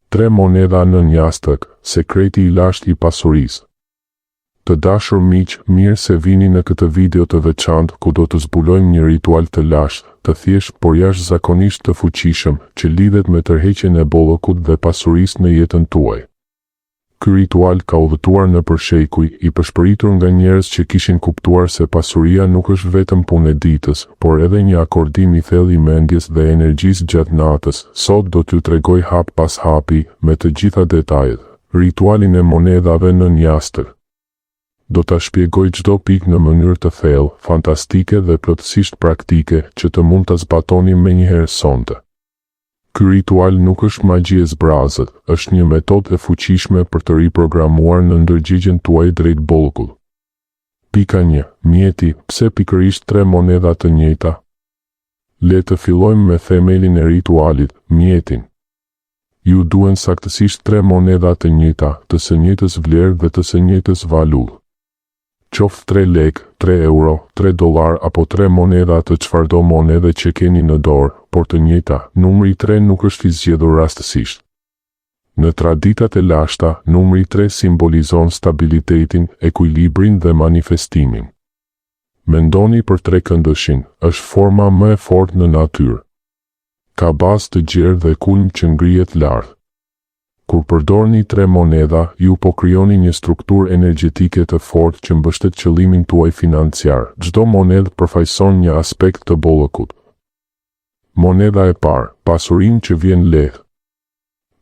Tre monedha nën jastëk, sekreti i lashtë i pasurisë. Të dashur miq, mirë se vini në këtë video të veçantë ku do të zbulojmë një ritual të lashtë, të thjeshtë por jashtëzakonisht të fuqishëm, që lidhet me tërheqjen e bollëkut dhe pasurisë në jetën tuaj. Ky ritual ka udhëtuar nëpër shekuj, i pëshpëritur nga njerëz që kishin kuptuar se pasuria nuk është vetëm punë e ditës, por edhe një akordim i thellë i mendjes dhe energjisë gjatë natës. Sot do t'ju tregoj hap pas hapi, me të gjitha detajet, ritualin e monedhave nën jastëk. Do ta shpjegoj çdo pikë në mënyrë të thellë, fantastike dhe plotësisht praktike, që të mund ta zbatoni menjëherë sonte. Ky ritual nuk është magji e zbrazët, është një metodë e fuqishme për të riprogramuar nënndërgjegjen tuaj drejt bollëkut. Pika 1. Mjeti, pse pikërisht tre monedha të njëjta? Le të fillojmë me themelin e ritualit, mjetin. Ju duhen saktësisht tre monedha të njëjta, të së njëjtës vlerë dhe të së njëjtës valutë. Qoftë tre lekë, tre euro, tre dollarë apo tre monedha të çfarëdo monedhe që keni në dorë, por të njëjta, numri tre nuk është i zgjedhur rastësisht. Në traditat e lashta, numri tre simbolizon stabilitetin, ekuilibrin dhe manifestimin. Mendoni për trekëndëshin, është forma më e fortë në natyrë. Ka bazë të gjerë dhe kulm që ngrihet lart. Kur përdorni tre monedha, ju po krijoni një strukturë energjetike të fortë që mbështet qëllimin tuaj financiar. Çdo monedhë përfaqëson një aspekt të bollëkut. Monedha e parë, pasurinë që vjen lehtë.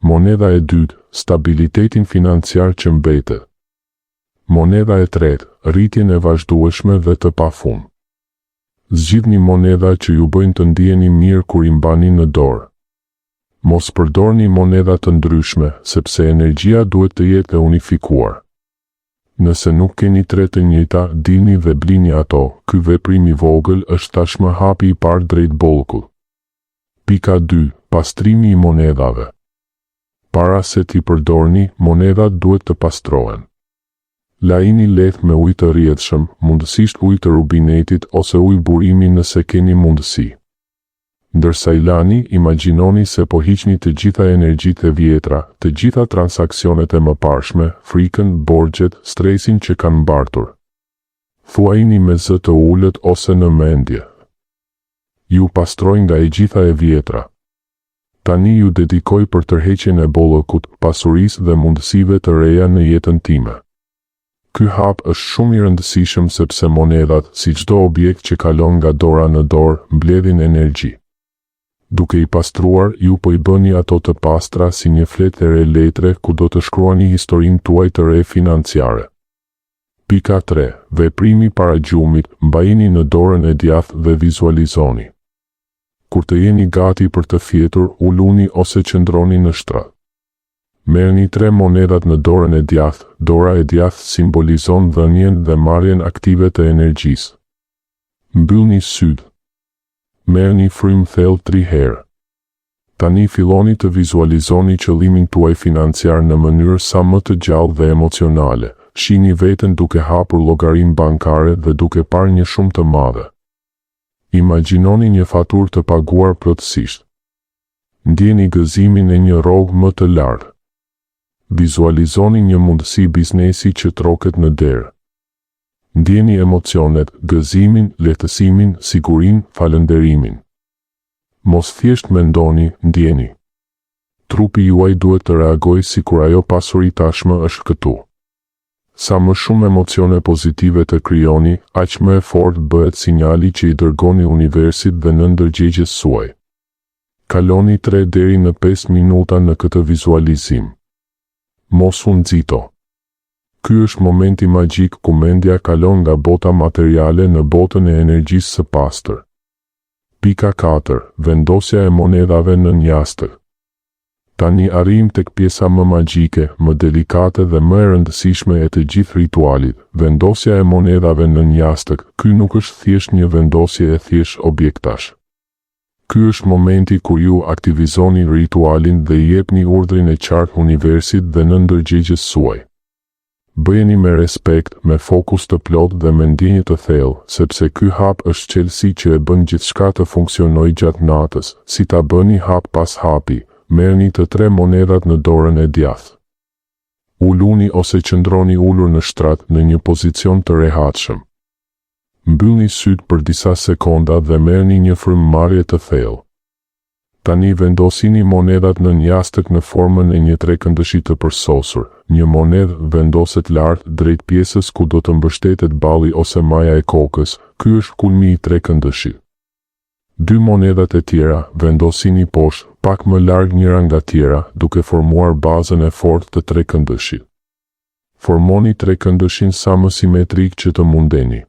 Monedha e dytë, stabilitetin financiar që mbetet. Monedha e tretë, rritjen e vazhdueshme dhe të pafund. Zgjidhni monedha që ju bëjnë të ndiheni mirë kur i mbani në dorë. Mos përdorni monedha të ndryshme, sepse energjia duhet të jetë e unifikuar. Nëse nuk keni tre të njëjta, dilni dhe blini ato, ky veprim i vogël është tashmë hapi i parë drejt bollëkut. Pika 2, Pastrimi i monedhave. Para se t'i përdorni, monedhat duhet të pastrohen. Lajini lehtë me ujë të rrjedhshëm, mundësisht ujë të rubinetit ose ujë burimi nëse keni mundësi. Ndërsa i lani, imagjinoni se po hiqni të gjitha energjitë e vjetra, të gjitha transaksionet e mëparshme, frikën, borxhet, stresin që kanë mbartur. Thuajini me zë të ulët ose në mendje. Ju pastroj nga e gjitha e vjetra. Tani ju dedikoj për tërheqjen e bollëkut, pasurisë dhe mundësive të reja në jetën time. Ky hap është shumë i rëndësishëm sepse monedhat, si çdo objekt që kalon nga dora në dorë, mbledhin energji. Duke i pastruar, ju po i bëni ato të pastra si një fletë e re letre ku do të shkruani historinë tuaj të re financiare. Pika 3. Veprimi para gjumit, mbajini në dorën e djathtë dhe vizualizoni. Kur të jeni gati për të fjetur, uluni ose qëndroni në shtrat. Merrni tre monedhat në dorën e djathtë, dora e djathtë simbolizon dhënien dhe marrjen aktive të energjisë. Mbyllni sytë. Merrni frymë thellë tri herë. Tani filloni të vizualizoni qëllimin tuaj financiar në mënyrë sa më të gjallë dhe emocionale. Shihni veten duke hapur llogarinë bankare dhe duke parë një shumë të madhe. Imagjinoni një faturë të paguar plotësisht. Ndjeni gëzimin e një rrogë më të lartë. Vizualizoni një mundësi biznesi që troket në derë. Ndjeni emocionet, gëzimin, lehtësimin, sigurinë, falënderimin. Mos thjesht mendoni, ndjeni. Trupi juaj duhet të reagojë sikur ajo pasuri tashmë është këtu. Sa më shumë emocione pozitive të krijoni, aq më e fortë bëhet sinjali që i dërgoni universit dhe nënndërgjegjes suaj. Kaloni tre deri në pesë minuta në këtë vizualizim. Mos u nxito. Ky është momenti magjik ku mendja kalon nga bota materiale në botën e energjisë së pastër. Pika 4, Vendosja e monedhave nën jastëk. Tani arrijmë tek pjesa më magjike, më delikate dhe më e rëndësishme e të gjithë ritualit, vendosja e monedhave nën jastëk, ky nuk është thjesht një vendosje e thjeshtë objektash. Ky është momenti kur ju aktivizoni ritualin dhe i jepni urdhrin e qartë universit dhe nënndërgjegjes suaj. Bëjeni me respekt, me fokus të plotë dhe me ndjenjë të thellë, sepse ky hap është çelësi që e bën gjithçka të funksionojë gjatë natës, si ta bëni hap pas hapi. Merrni të tre monedhat në dorën e djathtë. Uluni ose qëndroni ulur në shtrat në një pozicion të rehatshëm. Mbyllni sytë për disa sekonda dhe merrni një frymëmarrje të thellë. Tani vendosini monedhat nën jastëk në formën e një trekëndëshi të përsosur. Një monedhë vendoset lart drejt pjesës ku do të mbështetet balli ose maja e kokës, ky është kulmi i trekëndëshit. Dy monedhat e tjera vendosini poshtë, pak më larg njëra nga tjera, duke formuar bazën e fortë të trekëndëshit. Formoni trekëndëshin sa më simetrik që të mundeni.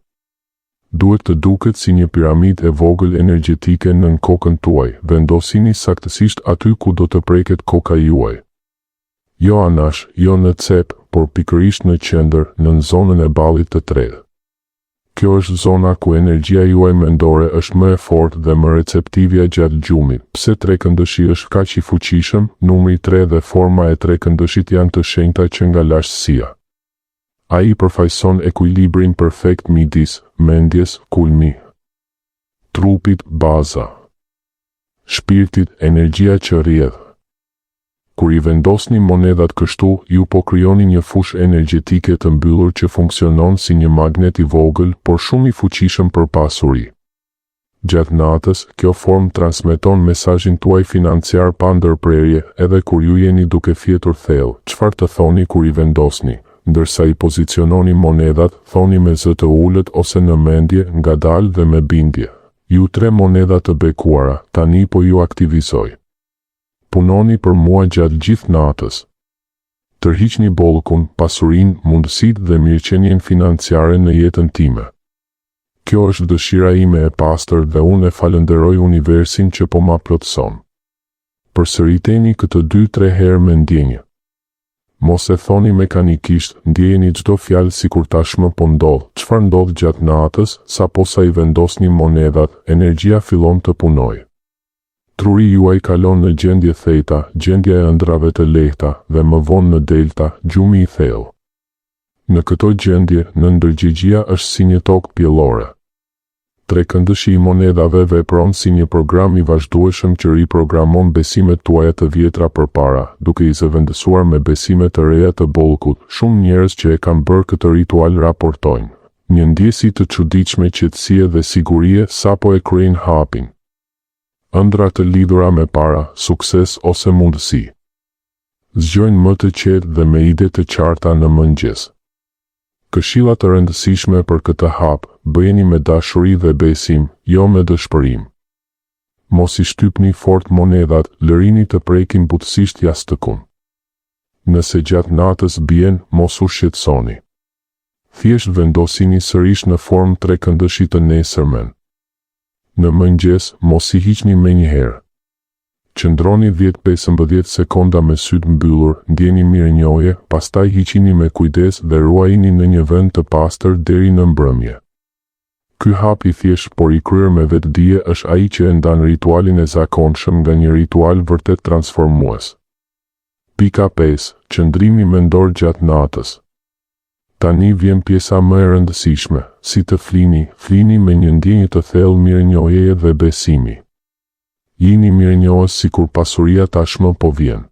Duhet të duket si një piramidë e vogël energjetike nën kokën tuaj, vendosini saktësisht aty ku do të preket koka juaj. Jo anash, jo në cep, por pikërisht në qendër, nën zonën e ballit të tretë. Kjo është zona ku energjia juaj mendore është më e fortë dhe më receptivja gjatë gjumit. Pse trekëndëshi është kaq i fuqishëm? Numri tre dhe forma e trekëndëshit janë të shenjta që nga lashtësia. Ai përfaqëson ekuilibrin perfekt midis mendjes, kulmi, trupit, baza, shpirtit, energjia që rrjedh. Kur i vendosni monedhat kështu, ju po krijoni një fushë energjetike të mbyllur që funksionon si një magnet i vogël, por shumë i fuqishëm për pasuri. Gjatë natës, kjo formë transmeton mesazhin tuaj financiar pa ndërprerje, edhe kur ju jeni duke fjetur thellë. Çfarë të thoni kur i vendosni? Ndërsa i poziciononi monedhat, thoni me zë të ulët ose në mendje, ngadalë dhe me bindje. Ju tre monedha të bekuara, tani po ju aktivizoj. Punoni për mua gjatë gjithë natës. Tërhiqni bollëkun, pasurinë, mundësitë dhe mirëqenien financiare në jetën time. Kjo është dëshira ime e pastër dhe unë e falënderoj universin që po ma plotëson. Përsëriteni këtë dy-tre herë me ndjenjë. Mos e thoni mekanikisht, ndjejeni çdo fjalë sikur tashmë po ndodh. Çfarë ndodh gjatë natës, saposa i vendosni monedhat, energjia fillon të punojë. Truri juaj kalon në gjendje theta, gjendja e ëndrrave të lehta, dhe më vonë në delta, gjumi i thellë. Në këto gjendje, nënndërgjegjja është si një tokë pjellore. Trekëndëshi i monedhave vepron si një program i vazhdueshëm që riprogramon besimet tuaja të vjetra për para, duke i zëvendësuar me besime të reja të bollëkut. Shumë njerëz që e kanë bërë këtë ritual raportojnë një ndjesi të çuditshme qetësie dhe sigurie sapo e kryejnë hapin. Ëndrra të lidhura me para, sukses ose mundësi. Zgjohen më të qetë dhe me ide të qarta në mëngjes. Këshilla të rëndësishme për këtë hap, bëjeni me dashuri dhe besim, jo me dëshpërim. Mos i shtypni fort monedhat, lërini të prekin butësisht jastëkun. Nëse gjatë natës bien, mos u shqetësoni. Thjesht vendosini sërish në formë trekëndëshi të nesërmen. Në mëngjes, mos i hiqni menjëherë. Qëndroni 10-15 sekonda me sytë mbyllur, ndjeni mirënjohje, pastaj hiqini me kujdes dhe ruajini në një vend të pastër deri në mbrëmje. Ky hap i thjeshtë por i kryer me vetëdije është ai që e ndan ritualin e zakonshëm nga një ritual vërtet transformues. Pika 5, Qëndrimi mendor gjatë natës. Tani vjen pjesa më e rëndësishme, si të flini, flini me një ndjenjë të thellë mirënjohjeje dhe besimi. Jini mirënjohës sikur pasuria tashmë po vjen.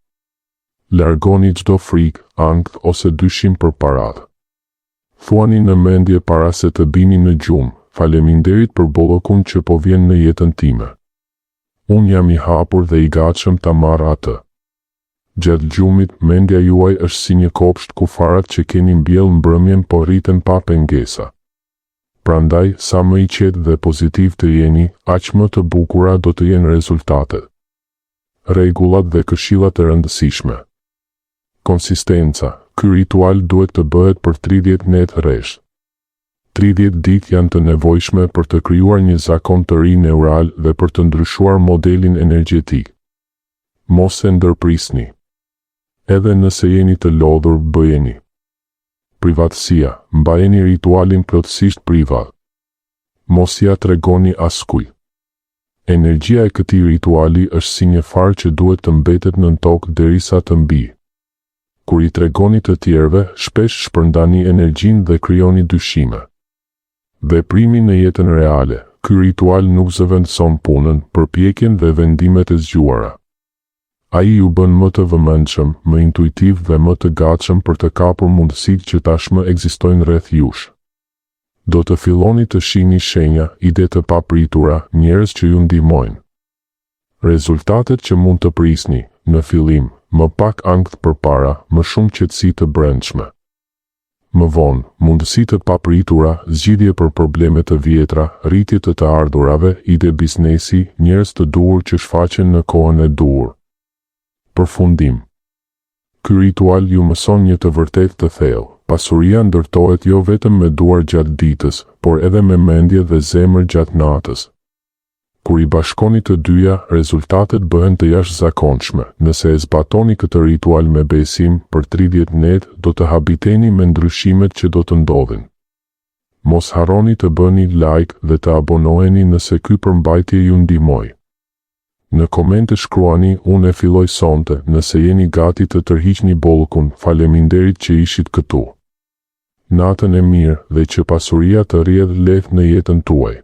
Largoni çdo frikë, ankth ose dyshim për paratë. Thuani në mendje para se të bini në gjumë, Faleminderit për bollëkun që po vjen në jetën time. Unë jam i hapur dhe i gatshëm ta marr atë. Gjatë gjumit, mendja juaj është si një kopsht ku farat që keni mbjellë mbrëmjen po rriten pa pengesa. Prandaj, sa më i qetë dhe pozitiv të jeni, aq më të bukura do të jenë rezultatet. Rregullat dhe këshillat e rëndësishme. Konsistenca, ky ritual duhet të bëhet për 30 netë rresht. 30 ditë janë të nevojshme për të krijuar një zakon të ri neural dhe për të ndryshuar modelin energjetik. Mos e ndërprisni. Edhe nëse jeni të lodhur, bëjeni. Privatësia, mbajeni ritualin plotësisht privat. Mos ia tregoni askujt. Energjia e këtij rituali është si një farë që duhet të mbetet nën tokë derisa të mbijë. Kur i tregoni të tjerëve, shpesh shpërndani energjinë dhe krijoni dyshime. Veprimi në jetën reale, ky ritual nuk zëvendëson punën, përpjekjen dhe vendimet e zgjuara. Ai ju bën më të vëmendshëm, më intuitiv dhe më të gatshëm për të kapur mundësitë që tashmë ekzistojnë rreth jush. Do të filloni të shihni shenja, ide të papritura, njerëz që ju ndihmojnë. Rezultatet që mund të prisni, në fillim, më pak ankth për para, më shumë qetësi të brendshme. Më vonë, mundësi të papritura, zgjidhje për probleme të vjetra, rritje të të ardhurave, ide biznesi, njerëz të duhur që shfaqen në kohën e duhur. Përfundim. Ky ritual ju mëson një të vërtetë të thellë, pasuria ndërtohet jo vetëm me duar gjatë ditës, por edhe me mendje dhe zemër gjatë natës. Kur i bashkoni të dyja, rezultatet bëhen të jashtëzakonshme. Nëse e zbatoni këtë ritual me besim, për 30 net, do të habiteni me ndryshimet që do të ndodhin. Mos harroni të bëni like dhe të abonoheni nëse ky përmbajtje ju ndihmoi. Në komente shkruani unë e filloj sonte nëse jeni gati të tërhiqni bollëkun, faleminderit që ishit këtu. Natën e mirë dhe që pasuria të rrjedhë lehtë në jetën tuaj.